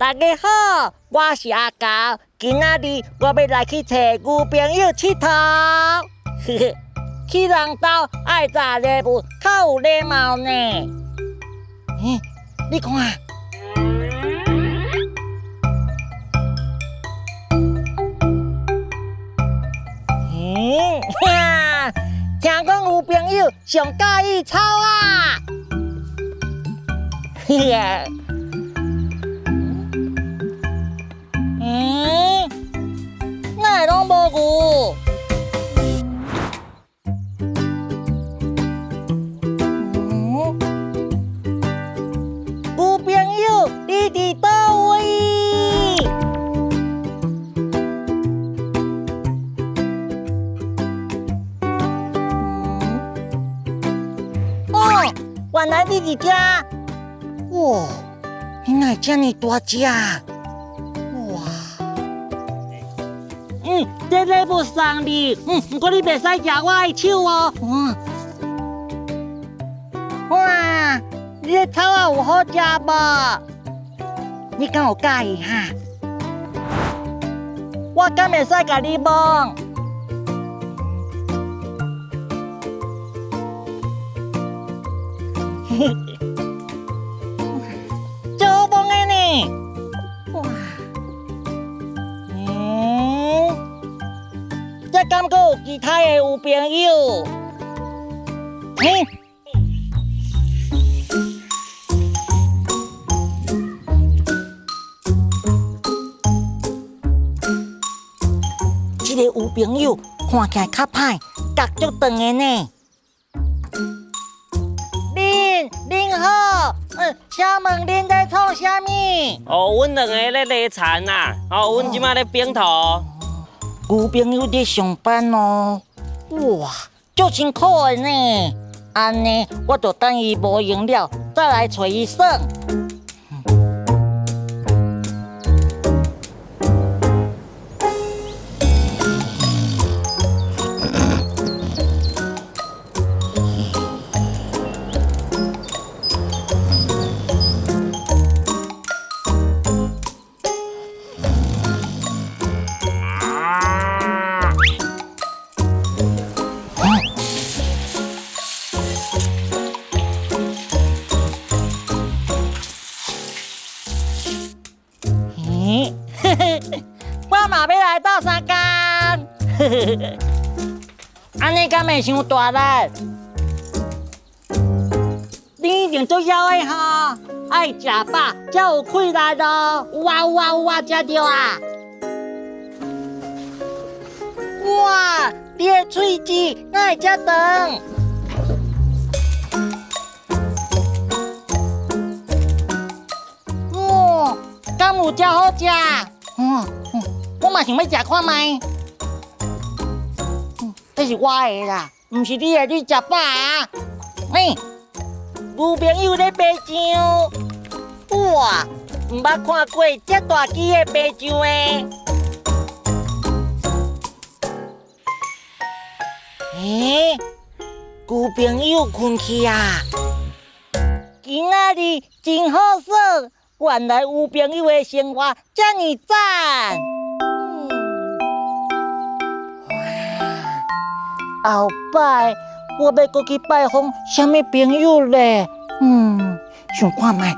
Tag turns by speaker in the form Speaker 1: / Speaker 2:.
Speaker 1: 大家好，我是阿猴。今仔日我欲來去揣牛朋友𨑨迌。去人兜愛紮禮物，較有禮貌呢。欸，你看。欸，聽講牛朋友上佮意草仔。嗯，哪會攏無牛？嗯，牛朋友，你佇佗位？哦，原來你佇遮。哇，你哪會遮爾大隻？哇！嗯，這禮物送你，毋過你袂使舉我的手哦。嗯。哇，你的草仔有好食無？你敢有佮意哈？我敢會使共你摸？嘿嘿，足好摸的呢。哇，嗯，這敢閣有其他的牛朋友？嘿，這個牛朋友看起來較歹，角足長的呢。恁恁好，請問恁在創啥物？
Speaker 2: 哦，阮兩個咧犁田啦，哦，阮這馬咧反土。
Speaker 1: 牛朋友咧上班哦，哇，足辛苦的呢。按呢，我就等伊無閒了，再來揣伊耍。咦，我嘛欲來鬥相共，按呢敢會傷大力？你一定足枵的吼，愛食飽才有氣力咯。有啊有啊有啊，食著啊！哇，你的喙齒哪會遮長？哇，敢有遮好食？我嘛想欲食看覓。這是我的啦，毋是你的，你食飽啊？欸，牛朋友咧爬上，哇，毋捌看過遮大支的爬上的。欸，牛朋友睏去啊！今仔日真好耍，原來牛朋友的生活遮爾讚。哇，後擺我欲閣去拜訪啥物朋友咧？想看覓？